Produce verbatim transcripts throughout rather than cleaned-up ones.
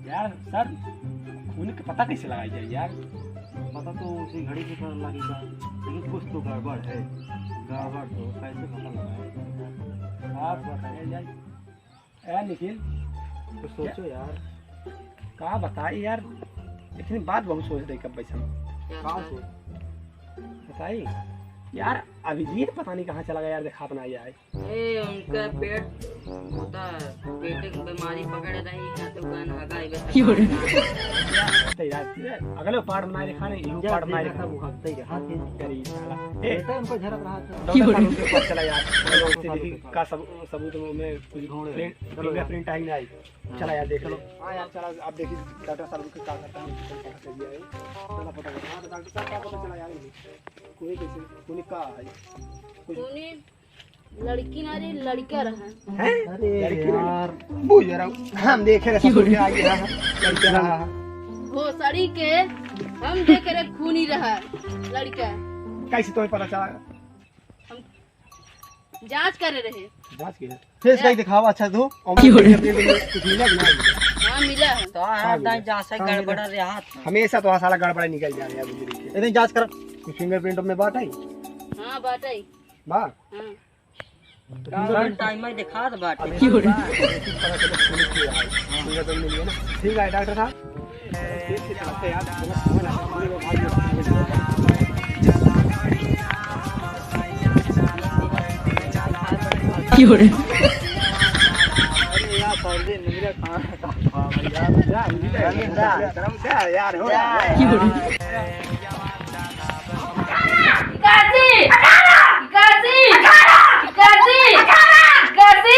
यार सर, खून के पता कैसे लगाई जाए यार? पता तो उसी घड़ी से पता लगेगा, लेकिन कुछ तो गड़बड़ है। गड़बड़ तो कैसे पता लगाए? आप बताइए यार। ए निखिल, कुछ सोचो यार। का बताई यार, लेकिन बात बहुत सोच रही कब बैठा। क्या का सोच? बताई यार, अभिजीत पता नहीं कहाँ चला गया यार, देखात ना आया है। ए, उनका पेट होता, पेट के बीमारी पकड़े रही, या तो गन हगा, इबे क्यों रे? तो यार, अगले पार्ट बनाए रखा नहीं, यू जा, पार्ट बनाए देखा रखा। था, वो हकते ही रहा थे। गरीब साला। ए, बेटा, उनको झड़प रहा था। डॉक्टर साहब, उनके पास चला यार। उनसे देखी, का सब, सबूत में कुछ ढूंढ रहे। प्रिंट, चलो यार। फिंगरप्रिंट आई नहीं आई। हाँ। चला यार, देख लो। हाँ यार, चला, आप देखिए, डॉक्टर साहब उनके क्या करता है, उनके क्या कर दिया है। चला पता करो। हाँ, तो डॉक्टर साहब, क्या पता चला यार, कोई कैसे, कोई का है? कुछ कोई लड़की ना रे, लड़का रहा। हैं? अरे लड़की ना? यार, बुझ रहा हूँ। हम देखे रहे, सब क्या आ गया है, लड़का रहा। भोसड़ी के हम देखे रहे, खूनी रहा लड़का। कैसे तुम्हें पता चला? हम जांच करे रहे। जांच किया? फेस या। कहीं दिखावा अच्छा तू। और क्यों रे? फिंगरप्रिंट में कुछ मिला कि नहीं? हाँ, मिला है। तो हाँ, हर दाई मिला। जांच से कहाँ गड़बड़ मिला? रहा था। हमेशा तो हाँ साला गड़बड़ा निकल जा रहा है, बुझ रही है। इतनी जांच कर। कुछ फिंगरप्रिंट में बात आई? हाँ, बात आई। बा? हाँ। फिंगरप्रिंट टाइम में दिखा दे बाटे। अभी क्यों रे? पता चले पुलिस की है। फिंगरप्रिंट मिल गया ना। ठीक है डॉक्टर साहब। क्यों रे? अरे यार, सर्दी निकले खाना। हाँ, भैया, क्या? यार, हो यार। क्यों रे? इक्यासी! इक्यासी! इक्यासी! इक्यासी!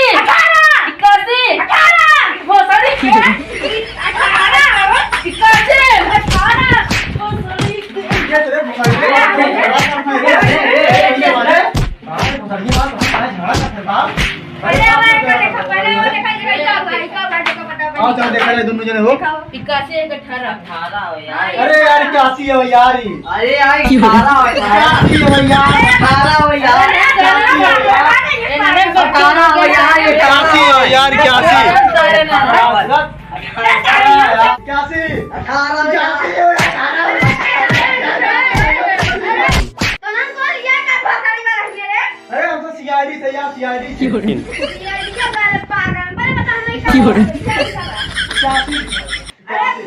इक्यासी! भोसड़ी के! अठारह! इक्यासी! अठारह! भोसड़ी के! पहले वो देखा, पहले वो देखा, देखा, देखा, देखा, देखा, देखा, बताओ, बताओ, हाँ, चलो, देखा जाए, दोनों जने हो। दिखाओ। इक्यासी एक अठारह। अठारह हो यार। अरे यार, इक्यासी है यार, ये। अरे यार, अठारह हो यार। इक्यासी है यार। अठारह हो यार। अरे, अठारह हो यार, ये अठारह हो यार, इक्यासी। अठारह हो यार, इक्यासी। अठारह हो यार। इक्यासी। अठारह हो यार। तो हम बोल, ये का भोसड़ी वाला है रे? अरे, हम तो सीआईडी से यार, सीआईडी। क्यों रे? सीआईडी के बारे में पागल, बड़े बता, हम नहीं क्यों रे? सीआईडी का बारे में। अरे,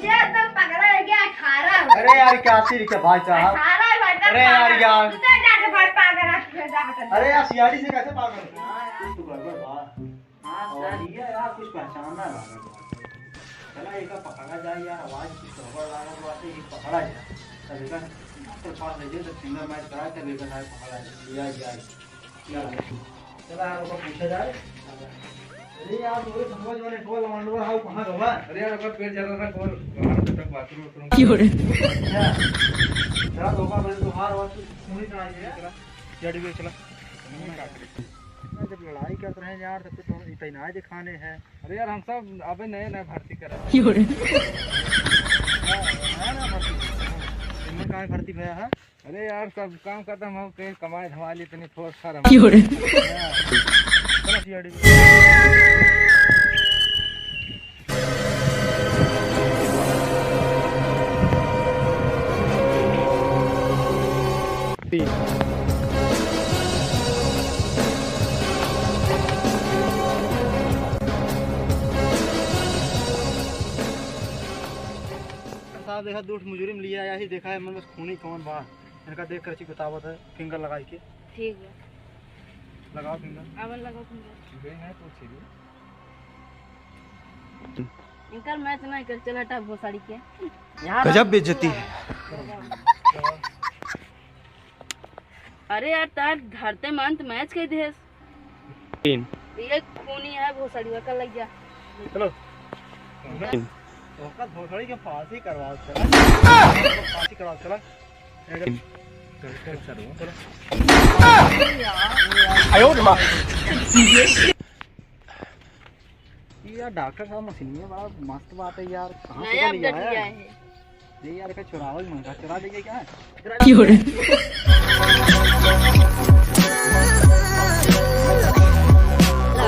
ये तो पकड़ा है क्या? अठारह हो। अरे यार, इक्यासी लिखे भाई साहब। अठारह है भाई साहब, अरे यार, पागल। यार। तू तो जाके भाई पागल है, तू जाके। अरे यार, सीआईडी से कैसे पागल? हाँ यार, तू गड़बड़ बा। हाँ, और सर। ये यार कुछ पहचानना है। चला, एका पकड़ा जाए यार, आवाज कुछ गड़बड़ लागत बाटे, ये पकड़ा जाए। तब एका डॉक्टर पास ले जाए, तब फिंगर मैच कराए, तब एका साथ पकड़ा जाए। या, या, या। चला यार, ओका पूछा जाए। अरे यार, तोरे समझ में नहीं, कौन लवंडवा है, कहाँ गवा? अरे यार, ओकर पेट जला था, कौन बाहर से तक बाथरूम, वाथरूम। क्यों रे? अच्छा। चला, तो ओका बोले, तो हार, और कुछ सुनी ना, ये चला। चढ़ गए, चला। मैं जब लड़ाई करत रहे यार, तब तो तुम इतना ही दिखाने हैं। अरे यार, हम सब अबे नए नए भर्ती करत हैं। क्यों रे? हाँ, नया नया भर्ती करत हैं। इनमें कहाँ भर्ती भया है? अरे यार, सब काम खत्म हो के कमाए धमाए लिए, इतनी फोर्स फार्म। क्यों रे? हाँ। चलो, सीआईडी। साहब, देखा, दूठ मुजरिम लिया आया ही, देखा है, मन बस खूनी कौन बा, इनका देख कर अच्छी बतावत है, फिंगर लगाई के। ठीक है। लगाओ फिंगर। अब लगाओ फिंगर। ठीक है, तो चलिए। इनकर मैच नहीं कर, चल हटा भोसड़ी के। गजब बेइज्जती है। अरे यार, तार धरते मंत मैच कह देस। तीन। ये खूनी है भोसड़ीवा का, लग जा। चलो। तीन। ओकर भोसड़ी के फांसी करवाओ, चला। फांसी करवाओ, चला। चल, चल, चल, चल। आयो रे माँ। ये यार डॉक्टर साहब मशीनिया बड़ा मस्त बात है यार, कहाँ से नया लिया अपडेट है? लिया है। ये यार, का चुरावल मंगा, चुरा देंगे क्या? क्यों रे?